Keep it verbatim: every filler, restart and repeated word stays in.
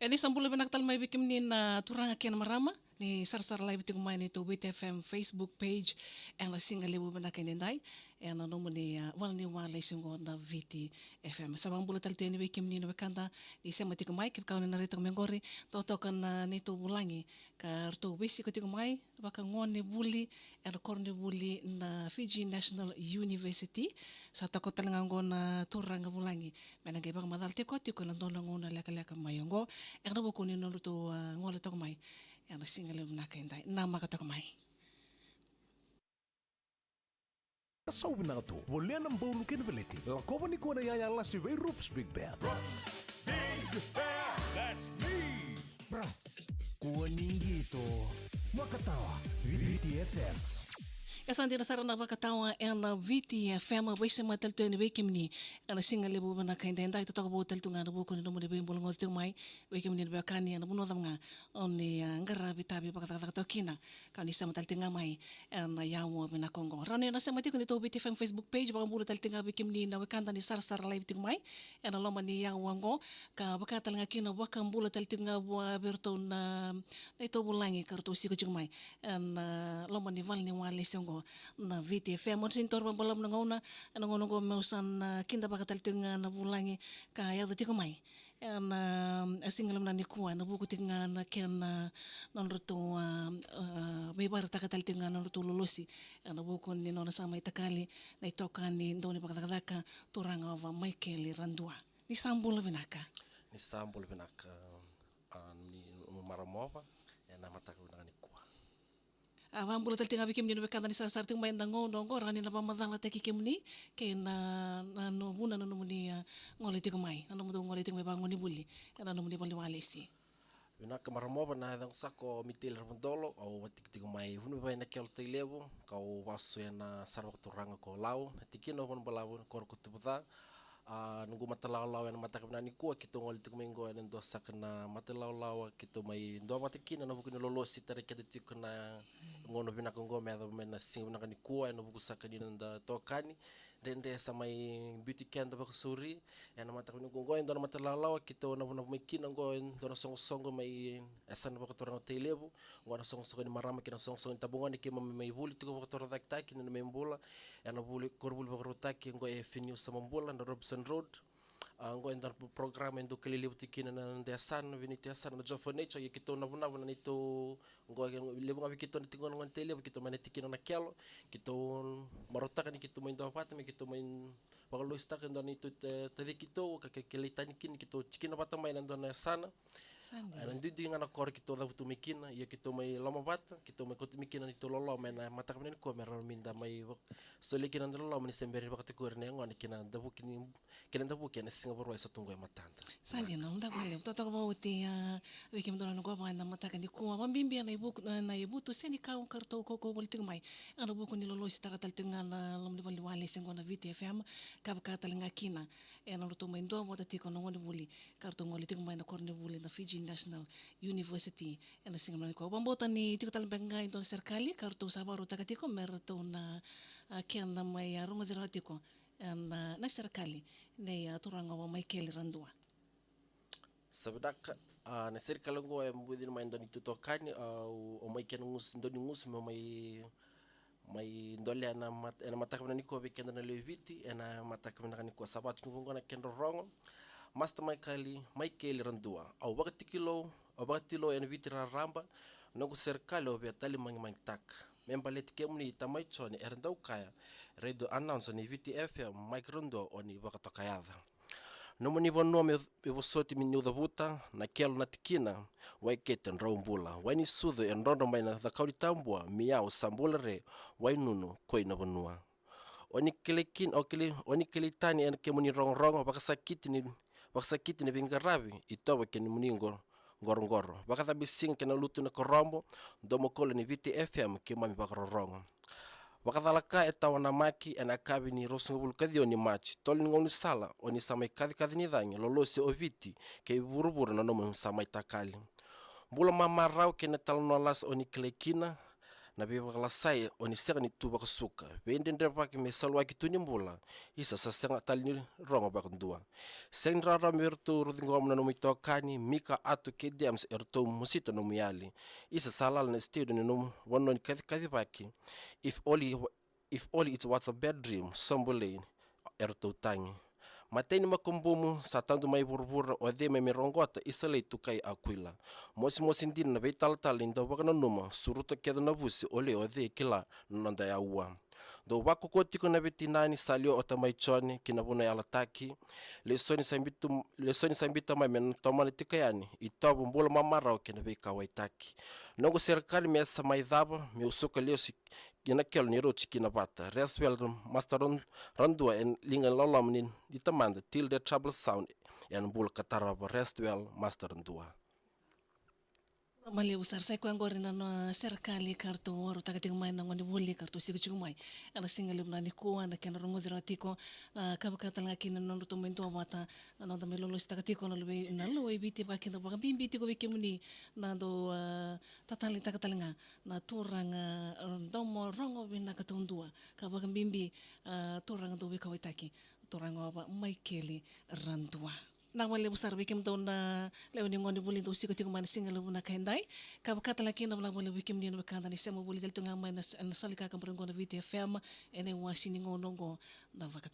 E ni sa bula vinaka tale mai vei kemuni na turaga kei na marama ni sarasara live tiko mai na neitou Viti F M Facebook page. Ena siga levu vinaka edaidai, ena nomuni, ah, valeniwalesi oqo na Viti F M. Sa vakabula tale tu yani vei kemuni na wekada ni sema tiko mai, kevaka o ni na rai toka mai oqori, totoka na neitou vulagi ka ratou veisiko tiko mai vakagonevuli ena koronivuli na Fiji National University. Sa toka tale ga oqo na turaga vulagi me na qai vakamacala tiko, tiko ena dua na gauna lekaleka mai oqo ena vuku ni nodratou, ah, gole toka mai ena siga levu vinaka edai. Namaka toka mai. Sa vinaka tu, volia na boulu kei na veleti. Lakova nikua na yaya lasi vei Rups Big Bear. Rups Big Bear, that's me. Bras, kua ni qito. Vakatawa, Viti F M. E sa dina sara na Vakatawa ena Viti F M, veisema tale tu yani vei kemuni ena siga levu vinaka edaidai. Totoka vou tale tu ga ena vuku ni nomuni veibula goci tiko mai vei kemuni na veiwekani ena vanua cava ga o ni, ah, qaravi itavi vakacakacaka toka kina. Ka ni sema tale tiko ga mai ena yaua vinaka oqo. Rawa ni na sema tiko ni tou Viti F M Facebook page, vakabula tale tiko ga vei kemuni na wekada ni sarasara live tiko mai ena loma ni yaua oqo. Ka vaka tale ga kina vakabula tale tiko ga vua vei ratou na, na neitou vulagi ka ratou siko tiko mai ena loma ni valeniwalesi oqo na Viti F M. Au sega ni taura vakabalavu na gauna, ena gauna oqo meu sa na kidavaka tale tiko ga na vulagi ka yaco tiko mai ena, ah, siga levu nikua ena vuku tiko ga na kena, ah, nodratou, ah, ah, veivakaraitaka tale tiko ga na nodratou lolosi ena vuku ni nona sa mai takali na itokani dau ni vakacakacaka, turaga va Maikeli Radua. Ni sa bula vinaka. Ni sa bula vinaka, ah, ni maramova ena mataka vinaka nikua. A vakabula tale tiko ga vei kemuni na wekada ni sarasara tiko mai ena gauna oqo, rawa ni na vakamacalataki kemuni kei na, na, na vuna na nomuni, ah, gole tiko mai, na nomudou gole tiko mai vakagonevuli ena nomuni valeniwalesi. Vinaka maramova, na yacaqu sa ko Miteli Ravadolo, au vatikitiko mai Vunivai na Kelo, Tailevu, kau vasu ena sara vakaturaga ko Lau, na tikina o Vanubalavu, na koro ko Tuvuca. A, noqu matalawalawa ena mataka vinaka nikua, keitou gole tiko mai qo ena dua saka na matalawalawa keitou mai duavata kina ena vuku ni lolosi tarai keda tiko na gauna vinaka oqo me yacova mai na siga vinaka nikua, ena vuku saka ni noda itokani dredre sa mai biuti keda vakasauri. Ena mataka vinaka oqo e dua na matalawalawa keitou navunavu mai kina oqo e dua na soqosoqo mai yasana vakaturaga o Tailevu. Oqo na soqosoqo ni marama kei na soqosoqo ni tabagone keimami mai vuli tiko vakatorocaketaki na neimami bula ena vuli, koronivuli vakarautaki oqo e Finiu Samabula na Robinson Road. A, oqo e dua na programa e dau kilai levu tiko kina na noda yasana, na vei neitou yasana na Joy for Nature, ia keitou navunavu na neitou, oqo e levu ga vei keitou na tiko gona e Tailevu, keitou mai na tikina na Kelo, keitou marautaka ni keitou mai duavata me keitou mai vakalositaka e dua na neitou ta-, taci keitou, ka ke-, kilai tani kina, keitou tikina vata mai na dua na yasana. Sa dina. Ena duidui ga na koro keitou cavutu mai kina, ia keitou mai lomavata, keitou mai kauta mai kina na neitou loloma ena mataka vinaka nikua me rawa ni da mai vak-, solia kina na loloma ni se bera ni vakatakuri na yagona kei na davuki ni, kei na davuki ena siga Vakarauwai sa tu qo e matada. Sa dina, vinaka vakalevu. Totoka vakaoti, a, vei kemudou na noqu vaka ena mataka nikua, vakabibi ena ivuku, ena ivutu senikau ka ratou kaukauwa voli tiko mai ena vuku ni lolosi tara tale tiko ga na loma ni valeniwalesi oqo na Viti F M, ka vaka tale ga kina ena nodratou mai duavata tiko na gonevuli ka ratou gole tiko mai na koronivuli na Fiji National University ena siga vinaka nikua. Vakabauta ni tiko tale beka ga e dua na serekali ka ratou sa vakarautaka tiko me ratou na, a, kena mai, a, rogoci rawa tiko ena, a, na serekali nei, a, turaga o Maikeli Radua. Sa vinaka, a, na serekali oqo e bucina mai e dua na itokani, a, o, o mai kena gusu, dua ni gusu me mai mai dolea ena mat-, ena mataka vinaka nikua vei keda na lewe i Viti, ena mataka vinaka nikua. Sa vaka tiko oqo na kena rorogo. Master Maikeli, Maikeli Radua. Au vakatikilou, au vakatilou ena Viti raraba, noqu serekali au via talimagimagitaka. Me baleti kemuni tamai Joni era dau kaya, radio announcer ni Viti F M, Mike Radua, o ni vakatokayaca. Nomuni vanua me, me vosoti me niu cavuta, na Kelo na tikina, Waikete drau bula, Wainisucu e drodro mai na Cakaunitabua, Miau sa bula re, Wainunu koi na vanua. O ni kilai kina, o kilai, o ni kilai tani ena kemuni rogorogo, vakasakiti ni, vakasakiti ni veiqaravi, itovo kemuni qo-, qoroqoro. Vakacabe siga kei na lutu na korobo, domo koula ni Viti F M, keimami vakarorogo. Vakacalaka e tawa namaki ena yakavi ni ruasagavulu ka ciwa ni Maji, tolu ni gaunisala, o ni sa mai kacikaci ni cagi, lolosi o Viti, kei vuravura na nomu sa mai takali. Bula mamarau kei na talanoa lasa o ni kilai kina, na veivakalasai o ni sega ni tu vakasuka, veidredrevaki me saluaki tu ni bula, isa sa sega tale ni rogo vakadua. Sega ni rawarawa me ratou ciqoma na nomu itokani, Mika, Atu kei Dems eratou mosita nomu yali. Isa sa lala na studio ni nomu vanua ni kacikacivaki. If only, if only it was a bad dream, sobo lei eratou tagi. Matai ni makubumu sa tadu mai vuravura, o cei mai me roqota, isa lei tukai Akuila. Mosimosi dina na veitalatala ni dau vakananuma, suruta kece na vusi, o lei o cei kila na noda yaua. Dou vakoko tiko na veitinani sa liwa o tamai Jone ki na vanua yalataki. Lesoni sa bitu, lesoni sa biuta mai me na tomana tiko yani, itovo, bula mamarau kei na veikauwaitaki. Noqu serekali me sa mai cava, meu suka lesu ki na kelo ni rauti ki na vata. Rest well, Master Ran-, Radua, e liga loloma ni, ni tamada, till the trouble sound, ena bula ka tarava. Rest well, Master Radua. Malevu sara, sa i koya oqori na nona serekali ka ratou vakarautaka tiko mai na gone vuli ka ratou sikotiko mai ena siga levu nikua, na kena rogoci rawa tiko, a, ka vaka tale ga kina na nodratou mai duavata na noda mai lolositaka tiko na luve, na luve i Viti, vakakina vakabibi tiko vei kemuni na dou, a, tataleitaka tale ga na turaga, a, domo rogo vinaka taudua, ka vakabibi, a, turaga dou veikauwaitaki, turaga o Maikeli Radua. Vinaka vakalevu sara vei kemudou na lewe ni gone vuli dou siko tiko mai na siga levu na ka edai. Ka vaka tale kina, vinaka vakalevu vei kemuni na wekada ni sema vuli tale tu ga mai na, na sala ni kakaburaki oqo na Viti F M, ena iwase ni gauna oqo na vakata